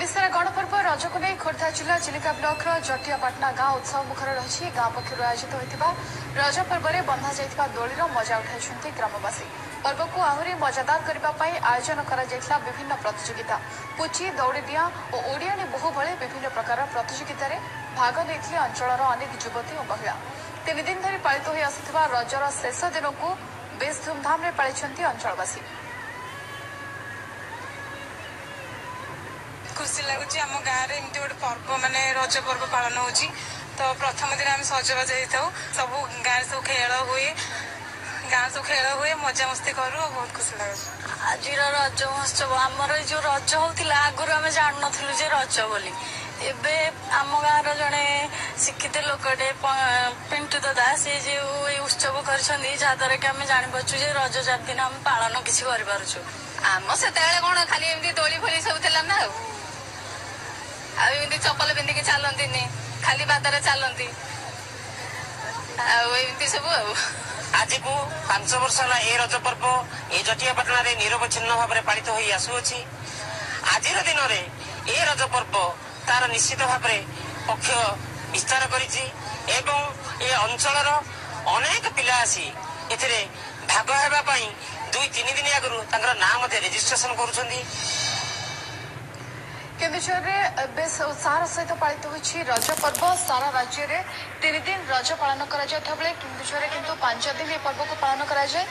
ଓଡ଼ିଶାର ଗଣପର୍ବ ରଜକୁ ନେଇ ଖୋର୍ଦ୍ଧା ଜିଲ୍ଲା ଚିଲିକା ବ୍ଲକର ଜଟିଆପାଟଣା ଗାଁ ଉତ୍ସବ ମୁଖର ରହିଛି। ଗାଁ ପକ୍ଷରୁ ଆୟୋଜିତ ହୋଇଥିବା ରଜ ପର୍ବରେ ବନ୍ଧା ଯାଇଥିବା ଦୋଳିର ମଜା ଉଠାଇଛନ୍ତି ଗ୍ରାମବାସୀ। ପର୍ବକୁ ଆହୁରି ମଜାଦାର କରିବା ପାଇଁ ଆୟୋଜନ କରାଯାଇଥିଲା ବିଭିନ୍ନ ପ୍ରତିଯୋଗିତା। ପୁଚି, ଦଉଡ଼ିଡିଆଁ ଓ ଓଡ଼ିଆଣୀ ବୋହୂ ଭଳି ବିଭିନ୍ନ ପ୍ରକାର ପ୍ରତିଯୋଗିତାରେ ଭାଗ ନେଇଥିଲେ ଅଞ୍ଚଳର ଅନେକ ଯୁବତୀ ଓ ମହିଳା। 3 ଦିନ ଧରି ପାଳିତ ହୋଇ ଆସୁଥିବା ରଜର ଶେଷ ଦିନକୁ ବେଶ୍ ଧୁମଧାମରେ ପାଳିଛନ୍ତି ଅଞ୍ଚଳବାସୀ। ଖୁସି ଲାଗୁଛି ଆମ ଗାଁରେ ଏମିତି ଗୋଟେ ପର୍ବ ମାନେ ରଜ ପର୍ବ ପାଳନ ହେଉଛି। ତ ପ୍ରଥମ ଦିନ ଆମେ ସଜବାଜ ହେଇଥାଉ, ସବୁ ଗାଁରେ ସବୁ ଖେଳ ହୁଏ, ଗାଁ ସବୁ ଖେଳ ହୁଏ, ମଜାମସ୍ତି କରୁ ଆଉ ବହୁତ ଖୁସି ଲାଗୁଛି। ଆଜିର ରଜ ମହୋତ୍ସବ ଆମର ଏଇ ଯୋଉ ରଜ ହଉଥିଲା ଆଗରୁ ଆମେ ଜାଣୁନଥିଲୁ ଯେ ରଜ ବୋଲି। ଏବେ ଆମ ଗାଁର ଜଣେ ଶିକ୍ଷିତ ଲୋକଟେ ପିଣ୍ଟୁ ଦାଦା, ସେ ଯୋଉ ଏଇ ଉତ୍ସବ କରିଛନ୍ତି, ଯାହାଦ୍ୱାରା କି ଆମେ ଜାଣିପାରୁଛୁ ଯେ ରଜ 4 ଦିନ ଆମେ ପାଳନ କିଛି କରିପାରୁଛୁ। ଆମ ସେତେବେଳେ କଣ ଖାଲି ଏମିତି ଦୋଳି ଫୋଳି ସବୁ ଥିଲା ନା, ଆଉ ଏମିତି ଚପଲ ପିନ୍ଧିକି ଚାଲନ୍ତିନି, ଖାଲି ପାଦରେ ଚାଲନ୍ତି ଆଉ ଏମିତି ସବୁ। ଆଉ ଆଜିକୁ 5 ବର୍ଷ ହେଲା ଏ ରଜ ପର୍ବ ଏ ଜଟିଆପାଟଣାରେ ନିରବଚ୍ଛିନ୍ନ ଭାବରେ ପାଳିତ ହୋଇ ଆସୁଅଛି। ଆଜିର ଦିନରେ ଏ ରଜ ପର୍ବ ତାର ନିଶ୍ଚିତ ଭାବରେ ପକ୍ଷ ବିସ୍ତାର କରିଛି ଏବଂ ଏ ଅଞ୍ଚଳର ଅନେକ ପିଲା ଆସି ଏଥିରେ ଭାଗ ହେବା ପାଇଁ 2-3 ଦିନ ଆଗରୁ ତାଙ୍କର ନାଁ ମଧ୍ୟ ରେଜିଷ୍ଟ୍ରେସନ କରୁଛନ୍ତି। କେନ୍ଦୁଝରରେ ବେଶ ଉତ୍ସାହର ସହିତ ପାଳିତ ହୋଇଛି ରଜ ପର୍ବ। ସାରା ରାଜ୍ୟରେ 3 ଦିନ ରଜ ପାଳନ କରାଯାଉଥିବା ବେଳେ କେନ୍ଦୁଝରରେ କିନ୍ତୁ 5 ଦିନ ଏ ପର୍ବକୁ ପାଳନ କରାଯାଏ।